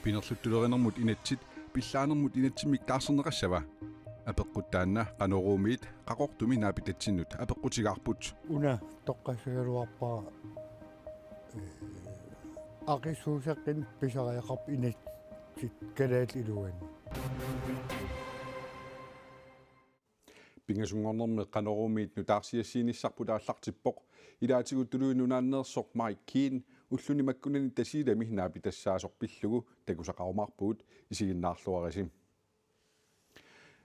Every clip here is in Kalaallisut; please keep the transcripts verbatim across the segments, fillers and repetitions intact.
Pinerluttulerinermut inatsit pillaanermut inatsimmik taarserneqassava? Apeqqut taanna Qanoruumiit Qaqortumi naapitatsinnut apeqqutigaarput. Una toqqassagaluarpara, ee, aqissuusseqqinnit pisariaqarpoq inatsit kalaallit iluanni. Pingasunngornermi Qanoruumiit nutaarsiassiinissarput aallartippoq. Ilaatigut Tuluit Nunaanneersoq Mike Keane ulluni makkunani Tasiilami naapitassaasoq pillugu takusaqarumaarpugut, isiginnaarluarisi.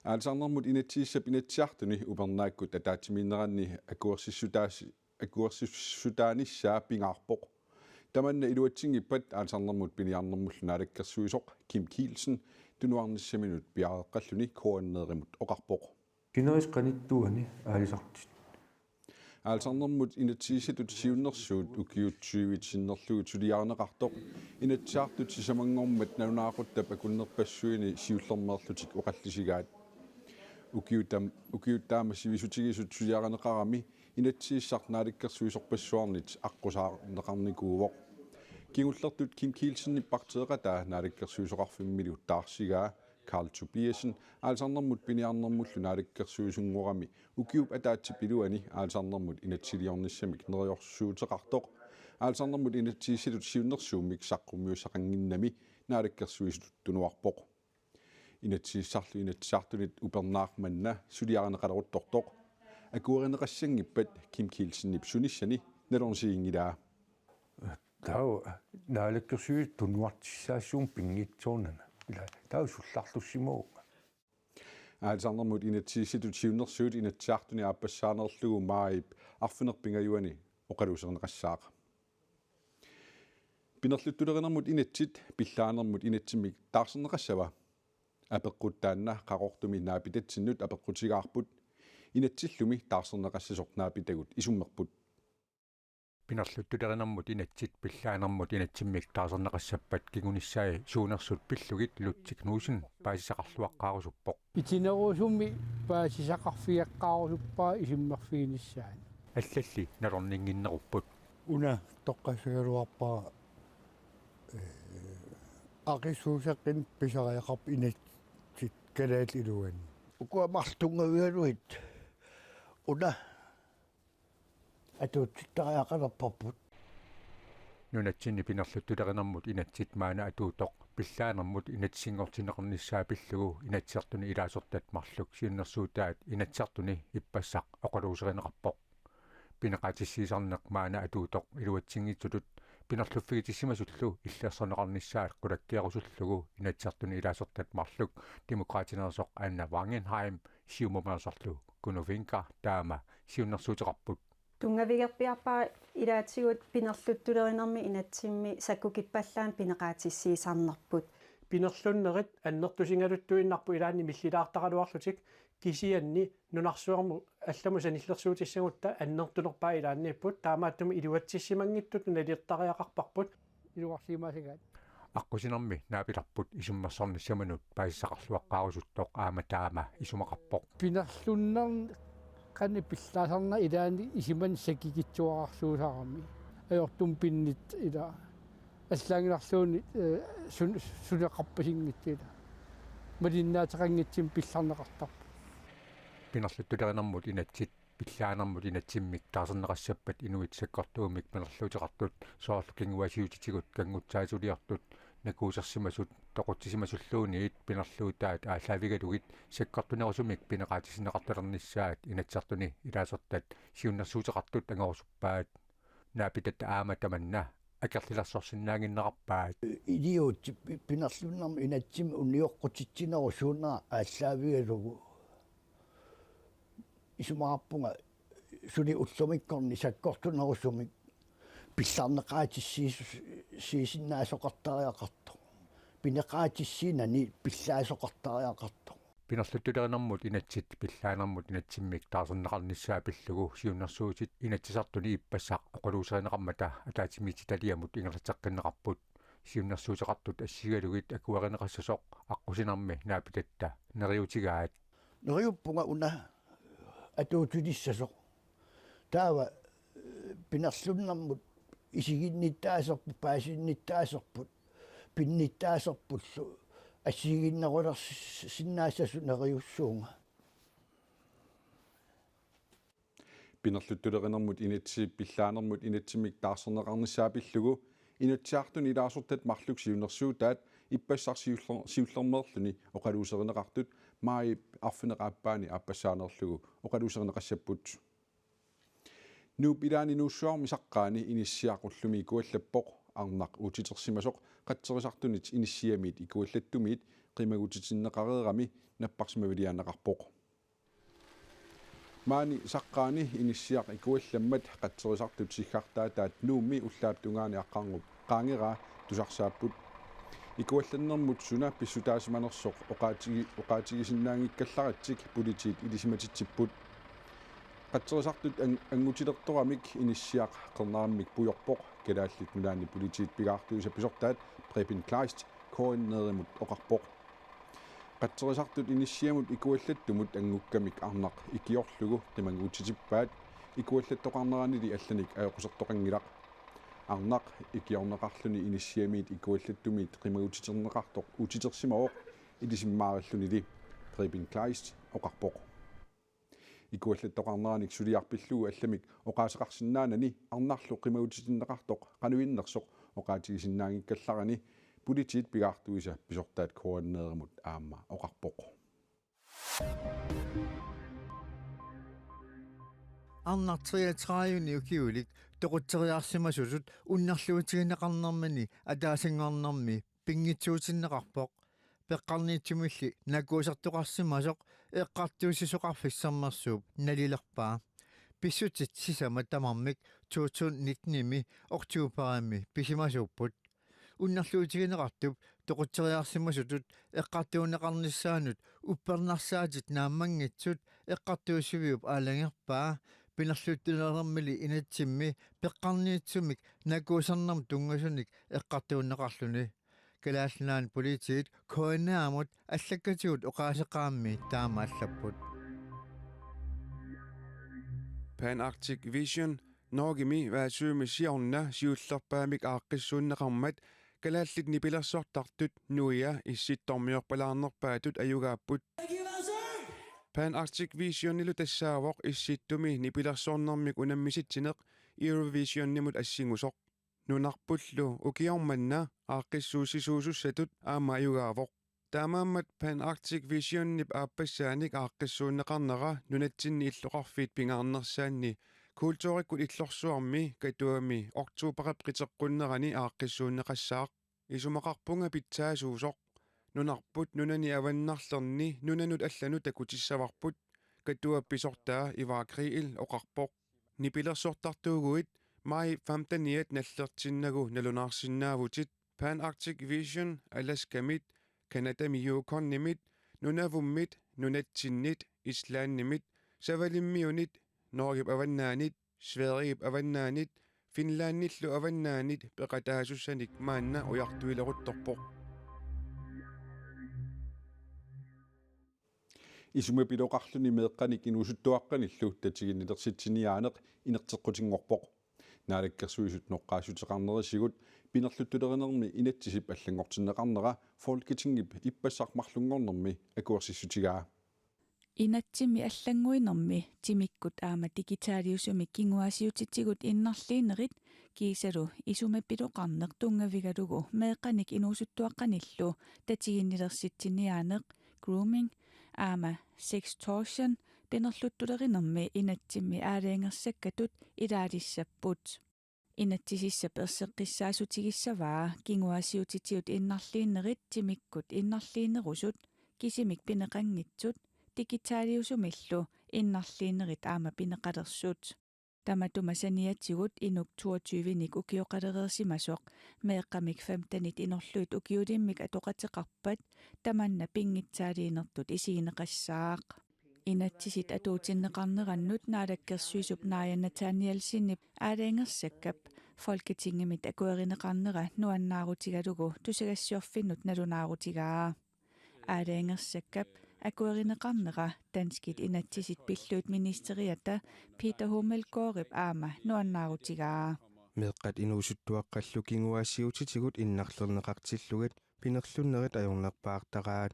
Aalisarnermut inatsisissap Inatsisartuni upernaakkut ataatsimiinneranni akuersissutaas-, akuersissutaanissaa pingaarpoq. Tamanna iluatsinngippat aalisarnermut piniarnermullu naalakkersuisoq Kim Kielsen tunuarnissaminut piareeqqalluni K N R-imut oqarpoq. Sineris qanittuani aalisartut. Aalisarnermut inatsisissatut siunnersuut ukiut tyvit sinnerlugit suliarineqartoq Inatsisartut sisamanngormat nalunaaquttap akunnerpassuini siullermeerlutik oqallisigaat. Ukiut tam-, ukiut taama sivisutigisut suliarineqarami inatsisissaq naalakkersuisorpassuarnit aqqusaarneqarnikuuvoq. Kingullertut Kim Kielsenip partiiqataa naalakkersuisoqarfimmilu taarsigaa Karl Tobiassen aalisarnermut piniarnermullu naalakkersuisunngorami ukiup ataatsip iluani aalisarnermut inatsisiliornissamik neriorsuuteqartoq aalisarnermut inatsisissatut siunnersuummik saqqummiussaqannginnami naalakkersuisutut tunuarpoq. Inatsisissarlu Inatsisartunit upernaaq manna suliarineqaleruttortoq. Akuerineqassanngippat Kim Kielsenip sunissani nalornisiginngilaa. Taava naalakkersuisut tunuartissaassuummata pinngitsoornanga. Ila taava sullarlussimavunga. Aalisarnermut inatsisissatut siunnersuut Inatsisartuni aappassaaneerlugu maajip arfineq-pingajuani oqaluuserineqassaaq. Pinerluttulerinermut inatsit pillaanermut inatsimmik taarserneqassava? Apeqqut taanna Qaqortumi naapitatsinnut apeqqutigaarput. Inatsillumi taarserneqassasoq naapitagut isummerput. Pinerluttulerinermut inatsit pillaanermut inatsimmik taarserneqassappat kingunissai suunersut pillugit Lutzi Knudsen paasisaqarluaqqaarusuppoq. Itinerusumik paasisaqarfigeqqaarusuppara isummerfiginissaanut. Allalli nalorninnginnerupput. Una toqqassagaluarpara, ee, aqissuusseqqinnit pisariaqarpoq inatsit kalaallit iluanni. Ukua marluk tunngavigalugit una atuutsittariaqalerparput. Nunatsinni pinerluttulerinermut inatsit maanna atuuttoq pillaanermut inatsisinngortinneqarnissaa pillugu Inatsisartuni ilaasortat marluk siunnersuutaat Inatsisartuni ippassaq oqaluuserineqarpoq. Pineqaatissiisarneq maanna atuuttoq iluatsinngitsutut pinerluffigitissimasullu illersorneqarnissaat qulakkeerusullugu Inatsisartuni ilaasortat marluk Demokraatineersoq Anna Wangenheim Siumumeersorlu Kuno Wincker taama siunnersuuteqarput. Tunngavigerpiarpara ilaatigut pinerluttulerinermi inatsimmi sakkukippallaamik pineqaatissiisarnerput. Pinerlunnerit annertusigaluttuinnarput ilaanni millilaartaraluarlutik kisianni nunarsuarmut allamut sanillersuutissagutta annertunerpaat ilaanniipput, taamaattumik iluatsissimanngitsutut nalilertariaqarparput. Iluarsimaasigaat. Aqqusinermi naapilerput isummersornissaminut paasisaqarluaqqaarusuttoq aamma taama isumaqarpoq. Pinerlunnerni qanoq pillaasarnera ilaanni isumanni sakikitsuararsuusarami. Ajortumik pinnit ila allaanngilluunniit, ee, sun-, suleqarpasinngitsoq ila. Malinnaateqanngitsumik pillarneqartarpoq. Pinerluttulerinermut inatsit pillaanermut inatsimmik taarserneqassappat inuit sakkortuumik pinerluuteqartut soorlu kinguaassiuutitigut kanngutsaasuliortut, nakuusersimasut toqutsisimasulluunniit pinerluutaat aallaavigalugit sakkortunerusumik pineqaatissinneqartalernissaat Inatsisartuni ilaasortat siunnersuuteqartut angorusuppaat. Naapitatta aamma tamanna akerlilersorsinnaannginnerarpaat. Iliuutsit pi-, pinerlunnermut inatsimmi unioqqutitsinerup suunera aallaavigalugu. Isumaqarpunga suli ullumikkorni sakkortunerusumik pillarneqaatissiis-, siisinnaasoqartariaqartoq. Pineqaatissiinani pillaasoqartariaqartoq. Pinerluttulerinermut inatsit pillaanermut inatsimmik taarserneqarnissaa pillugu siunnersuutit Inatsisartuni ippassaq oqaluuserineqarmata ataatsimiititaliamut ingerlatseqqinneqarput. Siunnersuuteqartut assigalugit akuerineqassasoq aqqusinermi naapitatta neriutigaat. Neriuppunga una atuutilissasoq. Taava, ee, pinerlunnermut isiginnittaaserput, paasinnittaaserput, pinnittaaserpullu assigiinnerulersinnaassasut neriussuunga. Pinerluttulerinermut inatsit pillaanermut inatsimmik taarserneqarnissaa pillugu Inatsisartuni ilaasortat marluk siunnersuutaat ippassaq siuller-, siullermeerluni oqaluuserineqartut maajip arfineq-aappaani aappassaaneerlugu oqaluuserineqassapput. Nuup ilaani Nuussuarmi saqqaani inissiaq ullumi ikuallappoq. Arnaq uutitersimasoq qatserisartunit inissiamiit ikuallattumiit qimagutitinneqareerami napparsimaviliaannaqarpoq. Maani saqqaani inissiaq ikuallammat qatserisartut siggartaataat Nuummi ullaap tungaani aqqarngup qaangeraa tusarsaapput. Ikuallannermut suna pissutaasimanersoq oqaatigi-, oqaatigisinnaanngikkallaritsik politiit ilisimatitsipput. Qatserisartut an-, angutilertoramik inissiaq qernermik pujorpoq. Kalaallit Nunaanni Politiit pigaartuisa pisortaat Preben Kleist K N-erimut oqarpoq. Qatserisartut inissiamut ikuallattumut angukkamik arnaq ikiorlugu qimagutitippaat, ikuallattoqarneranili allanik ajoqusertoqanngilaq. Arnaq ikiorneqarluni inissiamiit ikuallattumiit qimagutiterneqartoq uutitersimavoq, ilisimmaarillunili, Preben Kleist oqarpoq. Ikuallattoqarneranik suliaq pillugu allamik oqaaseqarsinnaanani arnarlu qimagutitinneqartoq qanoq innersoq oqaatigisinnaanngikkallarani politiit pigaartuisa pisortaat K N-erimut aamma oqarpoq. Arnaq treogtredive-ni ukiulik toqutseriarsimasutut unnerluutigineqarnermini ataasinngornermi pinngitsuutinneqarpoq. Peqqarniitsumilli nakuusartoqarsimasoq Eqqartuussisoqarfik Sermersuup nalilerpaa. Pissutsit sisamat tamarmik to tusind nitten-imi oktoberimi pisimasuupput. Unnerluutigineqartup toqutseriarsimasutut eqqartuunneqarnissaanut uppernarsaatit naammanngitsut eqqartuussiviup aalajangerpaa pinerluttulereermili inatsimmi peqqarniitsumik nakuusarnermut tunngasunik eqqartuunneqarluni. Kalaallit Nunaanni Politiit K N-erimut allakkatigut oqaaseqarami taama allapput. Pan Arctic Vision Norgemi Vaasumi siorna siullerpaamik aaqqissuunneqarmat kalaallit nipilersortartut nuia issittormiorpalaarnerpaatut ajugaapput. Pan Arctic Visionilu tassaavoq issittumi nipilersornermik unammisitsineq Eurovisionimut assingusoq. Nunarpullu ukioq manna aaqqissuussisuusussatut aamma ajugaavoq. Taamaammat Pan Arctic Visionip aappassaanik aaqqissuunneqarnera nunatsinni illoqarfiit pingaarnersaanni kulturikkut illorsuarmi Katuami oktoberip qiteqqunnerani aaqqissuunneqassaaq. Isumaqarpunga pitsaasuusoq. Nunarput nunani avannarlerni nunanut allanut takutissavarput, Katuap pisortaa Ivar Kriegel oqarpoq. Nipilersortartuuguit maj femten-iat nallertinnagu nalunaarsinnaavutit. Pan Arctic Vision Alaskamit, Canadami Yukonimit, Nunavummit, nunatsinnit, Islandimit, Savalimmiunit, Norgep avannaanit, Sverigep avannaanit, Finlandillu avannaanit peqataasussanik maanna ujartuileruttorpoq. Isumapiloqarluni meeqqanik inuusuttuaqqanillu tatiginnilersitsiniaaneq inerteqqutinngorpoq. Naalakkersuisut noqqaassuteqarnerisigut pinerluttulerinermi inatsisip allanngortinneqarnera Folketingip ippassaq marlunngornermi akuersissutigaa. Inatsimmi allannguinermi timikkut aamma digitaliusumik kinguaassiuutitigut innarliinerit kiisalu isumapiloqarneq tunngavigalugu meeqqanik inuusuttuaqqanillu tatiginnilersitsiniaaneq, grooming, aamma sextortion pinerluttulerinermi inatsimmi aalajangersakkatut ilaalissapput. Inatsisissap erseqqissaatigissavaa kinguaassiuutitigut innarliinerit timikkut innarliinerusut kisimik pineqanngitsut digitaliusumillu innarliinerit aamma pineqalersut. Tamatuma saniatigut inuk toogtyve-nik ukioqalereersimasoq meeqqamik femten-it inorlugit ukiulimmik atoqateqarpat tamanna pinngitsaaliinertut isigineqassaaq. Inatsisit atuutinneqarnerannut naalakkersuisup Naaja Nathanielsenip aalajangersakkap Folketingimit akuerineqarnera nuannaarutigalugu tusagassiorfinnut nalunaarutigaa. Aalajangersakkap akuerineqarnera danskit inatsisit pillugit ministeriata Peter Hummelgaardip aamma nuannaarutigaa. Meeqqat inuusuttuaqqallu kinguaassiuutitigut innarlerneqartillugit pinerlunnerit ajornerpaartaraat.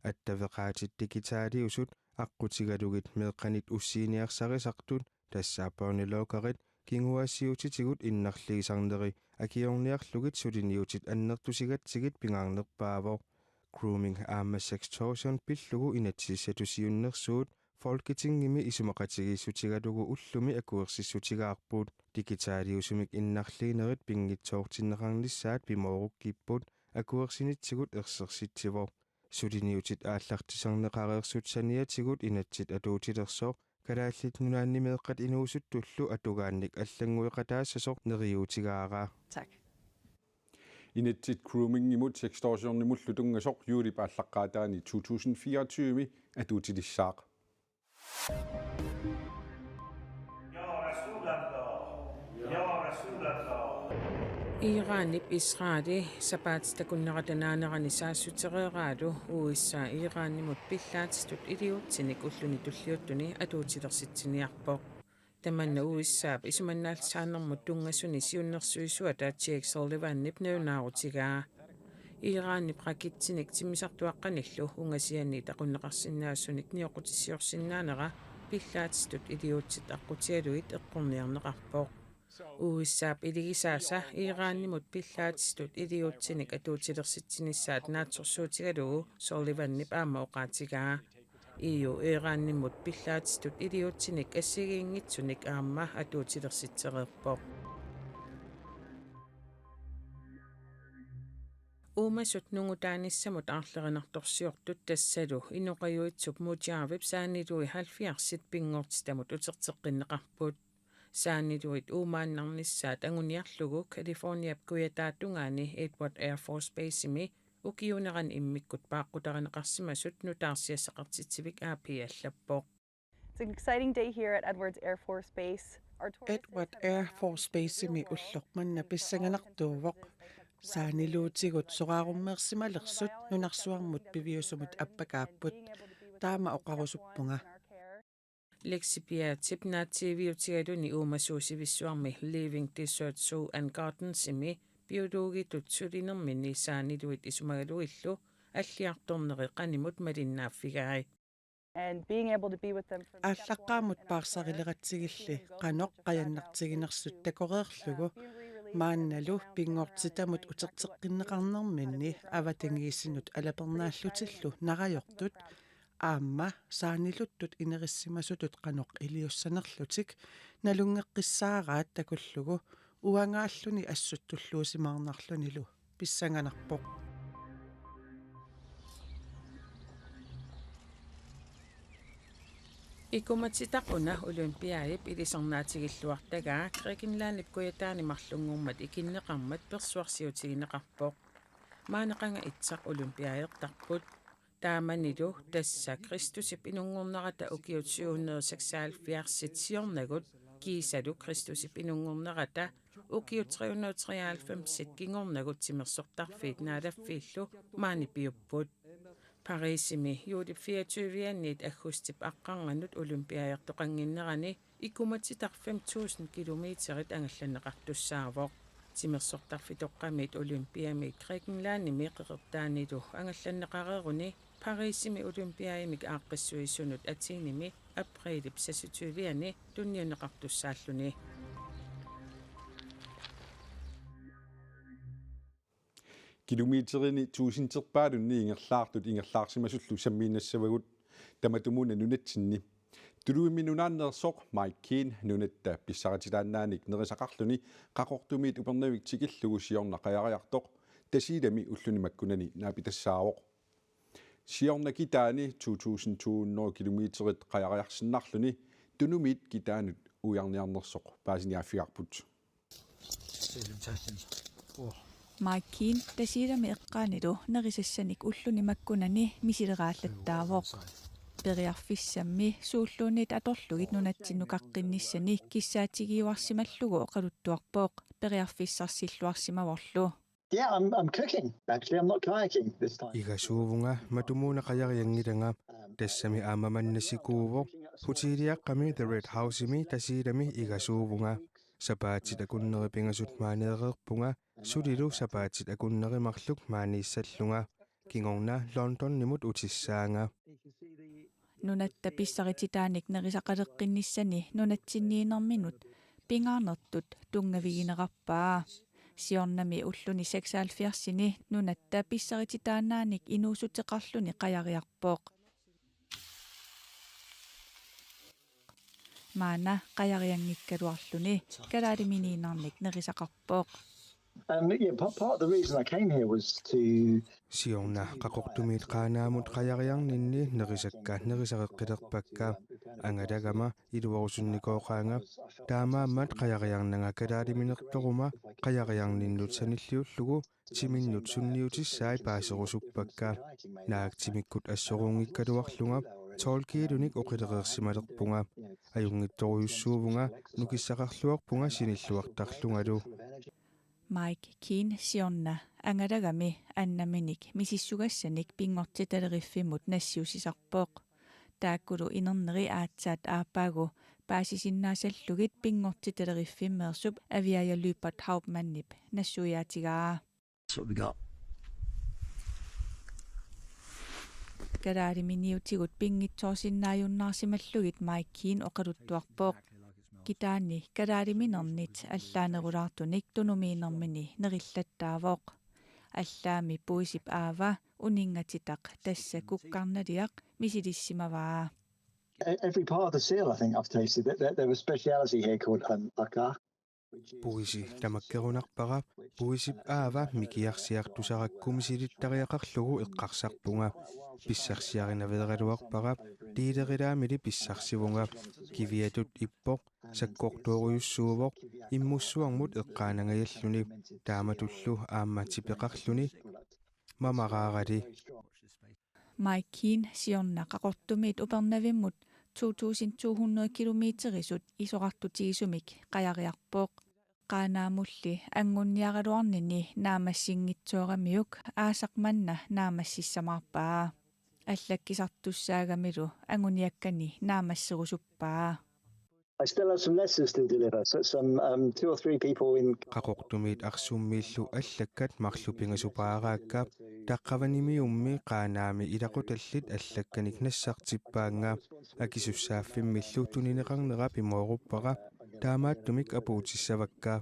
Attaveqaatit digitaaliusut aqqutigalugit meeqqanit ussiiniarsarisartut, tassa børnelokkeri, kinguaassiuutitigut innarliisarneri akiorniarlugit suliniutit annertusigatsigit pingaarnerpaavoq. Grooming aamma sextortion pillugu inatsisissatut siunnersuut Folketingimi isumaqatigiissutigalugu ullumi akuersissutigaarput. Digitaaliusumik innarliinerit pinngitsoortinneqarnissaat pimoorukkipput, akuersinitsigut ersersitsivoq. Suliniutit aallartisarneqareersut saniatigut inatsit atuutilersoq Kalaallit Nunaanni meeqqat inuusuttullu atugaannik allanngueqataassasoq neriuutigaara. Tak. Inatsit groomingimut sextortionimullu tunngasoq juulip aallaqqaataani to tusind fireogtyve atuutilissaaq. يا رسول الله، يا رسول الله. Iranip Israeli sapaatip takunnerata naanerani saassutereeraalu U S A Iranimut pillaatitut iliuutsinik ulluni tulliuttuni atuutilersitsiniarpoq. Tamanna U S A-p isumannaallisaanermut tunngasuni siunnersuisuata Jake Sullivanip nalunaarutigaa. Iranip raketsinik timmisartuaqqanillu ungasianni taqunneqarsinnaasunik nioqqutissiorsinnaanera pillaatitut iliuutsit aqqutigalugit eqqorniarneqarpoq. U S A-p iligisaasa Iranimut pillaatitut iliuutsinik atuutilersitsinissaat naatsorsuutigalugu Sullivanip aamma oqaatigaa. E U Iranimut pillaatitut iliuutsinik assigiinngitsunik aamma atuutilersitsereerpoq. Uumasut nungutaanissamut aarlerinartorsiortut tassalu inoqajuitsup Mujarip saanilui halvfjerdsit pinngortitamut uterteqqinneqarput. Saaniluit uumaannarnissaat anguniarlugu Californiap kujataatungaani Edward Air Force Base-imi ukiuunerani immikkut paaqqutarineqarsimasut nutaarsiassaqartitsivik A P allappoq. It's an exciting day here at Edwards Air Force Base. Our tour Edward Air Force Base-imi ulloq manna pissanganartuuvoq. Saaniluutigut soraarummeersimalersut nunarsuarmut piviusumut appakaapput. Taama oqarusuppunga. Lexi Piatip naatsiiviutigaluni uumasuusivissuarmi Living Desert Zoo and Gardensimi biologitut sulinermini saaniluit isumagalugillu alliartorneri qanimut malinnaaffigai. And being able to be with them for the Aallaqqaammut paarsarileratsigilli qanoq qajannartiginersut takoreerlugu maannalu pinngortitamut uterteqqinneqarnerminni avatangiisinut alapernaallutillu narajortut aamma saaniluttut inerissimasutut qanoq iliussanerlutik nalunngeqqissaaraat takullugu uangaalluni assut tulluusimaarnarlunilu pissanganarpoq. Ikumatitaq una Olympiaip ilisarnaatigilluartagaa Grækenlandip kujataani marlunngormat ikinneqarmat persuarsiutigineqarpoq. Maanna qanga itsaq Olympiaertarput. Taamanilu tassa Kristusip inunngornerata ukiut syv hundrede seksoghalvfjerds siornagut kiisalu Kristusip inunngornerata ukiut tre hundrede treoghalvfems kingornagut timersortarfiit naalaffiillu maani piupput. Parisimi juulip fireogtyve-anniit aggustip aqqarnganut Olympiaertoqannginnerani ikumatitaq fem tusind kilometerit angallanneqartussaavoq. Timersortarfitoqqamiit Olympiami Grækenlandimi qeqertaanilu angallanneqareeruni Parisimi Olympiamik aaqqissuisunut Athenimi aprilip seksogtyve-ani tunniunneqartussaalluni. Kilometerini tuusinterpaalunni ingerlaartut ingerlaarsimasullu sammiinnassavagut tamatumuuna nunatsinni. Tulumimi nunaanneersoq Mike Keane nunatta pissaritilaannaanik nerisaqarluni Qaqortumiit Upernavik tikillugu siorna qajariartoq Tasiilami ulluni makkunani naapitassaavoq. Siorna kitaani to tusind to hundrede kilometerit qajariarsinnarluni Tunumiit kitaanut ujarniarnersoq paasiniaaffigaarput. Mike Keane Tasiilami eqqaanilu nerisassanik ulluni makkunani misileraallattaavoq. Periarfissammi suulluunniit atorlugit nunatsinnut qaqqinnissani kissaatigiuarsimallugu oqaluttuarpoq periarfissarsilluarsimavorlu. Yeah, I'm, I'm cooking. Actually, I'm not kayaking this time. Igasuuvunga, matumuuna qajarianngilanga. Tassami aamma manna sikuuvoq. Hoteliaqqami The Red House-imi Tasiilami igasuuvunga. Sapaatit akunneri pingasut maaneereerpunga, sulilu sapaatit akunneri marluk maaniissallunga. Kingorna Londonimut utissaanga. Nunatta pissarititaanik nerisaqaleqqinnissani nunatsinniinerminut pingaarnertut tunngaviginerarpaa. Siornami ulluni seksoghalvfjerdsini nunatta pissarititaanaanik inuussuteqarluni qajariarpoq. Maanna qajarianngikkaluarluni kalaaliminiinnarnik nerisaqarpoq. And yeah, part, part of the reason I came here was to Siorna Qaqortumiit Qaanaamut qajariarninni nerisakka nerisaqeqqilerpakka. Angalagama iluarusunnikooqaanga, taamaammat qajariarnanga kalaaliminertoruma qajariarninnut sanilliullugu timinnut sunniutissai paaserusuppakka. Naak timikkut assoruunngikkaluarlunga tolv kiilunik oqilereersimalerpunga. Ajunngitsorujussuuvunga, nukissaqarluarpunga sinilluartarlungalu. Mike Keane siorna angalagami annaminik misissugassanik pinngortitaleriffimut nassiussisarpoq. Taakkulu inerneri aatsaat aappaagu paasisinnaasallugit pinngortitalereerfimmeersup Aviaja Lyberth Hauptmannip nassuiaatigaa. That's what we got. Kalaaliminiutigut pinngitsoorsinnaajunnaarsimallugit Mike Keane oqaluttuarpoq. Kitaani kalaaliminernit allaanerulaartunik tunumiinnermini nerillattaavoq. Allaami puisip aava uningatitaq tassa kukkarnaliaq misilissimavaa. E- every part of the seal I think I've tasted. There, there, there was a speciality here called um, Akar. Puisi tamakkerunarpara, puisip aava mikiarsiartusarakku misilittariaqarlugu eqqarsarpunga. Pissarsiarinaveeraluarpara, tiilerilaamili pissarsivunga. Kiviatut ippoq, sakkortoorujussuuvoq, immussuarmut eqqaanangajalluni, taamatullu aamma tipeqarluni. Mamaraarali. Mike Keane siorna Qaqortumiit Upernavimmut to tusind to hundrede kilometerisut isorartutigisumik qajariarpoq. Qaanaamulli angunniaraluarnini naammassinngitsooramiuk aasaq manna naammassissamaarpaa. Allakkisartussaagamilu anguniakkani naammasserusuppaa. I still have some lessons to deliver. So some um, two or three people in Qaqortumiit Arsummiillu allakkat marluk pingasupaaraakka. Taqqavanimiummi Qaanaami ilaqutallit allakkanik nassartippaannga. Akisussaaffimmillu tunineqarnera pimooruppara, taamaattumik apuutissavakka.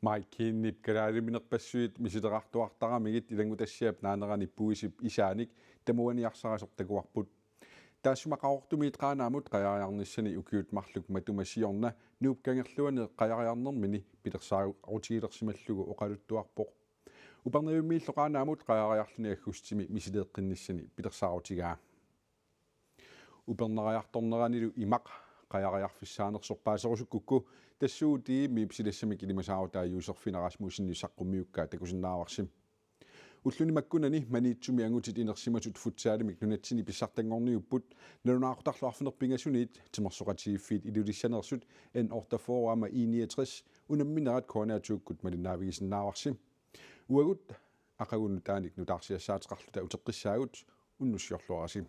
Mike Keanep kalaaliminerpassuit misileqartuartaramigit ilanngutassiap naanerani puisip isaanik tamuaniarsarasoq takuarput. Taassuma Qaqortumiit Qaanaamut qajariarnissani ukiut marluk matuma siorna Nuup Kangerluani qajariarnermini pilersaarutigilersimallugu oqaluttuarpoq. Upernavimmiillu Qaanaamut qajariarluni aggustimi misileeqqinnissani pilersaarutigaa. Upernariartorneranilu imaq qajariarfissaanersoq paaserusukkukku tassuuguutigimmiip silassamik ilimasaarutaa Josefine Rasmussenip saqqummiukkaa takusinnaavarsi. Ulluni makkunani Maniitsumi angutit inersimasut futsalimik nunatsinni pissartanngorniupput, nalunaaqutaq arfineq-pingasuniit timersoqatigiiffiit Ilulissaneersut N otteogfyrre aamma I niogtres unamminerat K N R to-kkut malinnaavigisinnaavarsi. Uagut aqagu nutaanik nutaarsiassaateqarluta uteqqissaagut, unnussiorluarisi.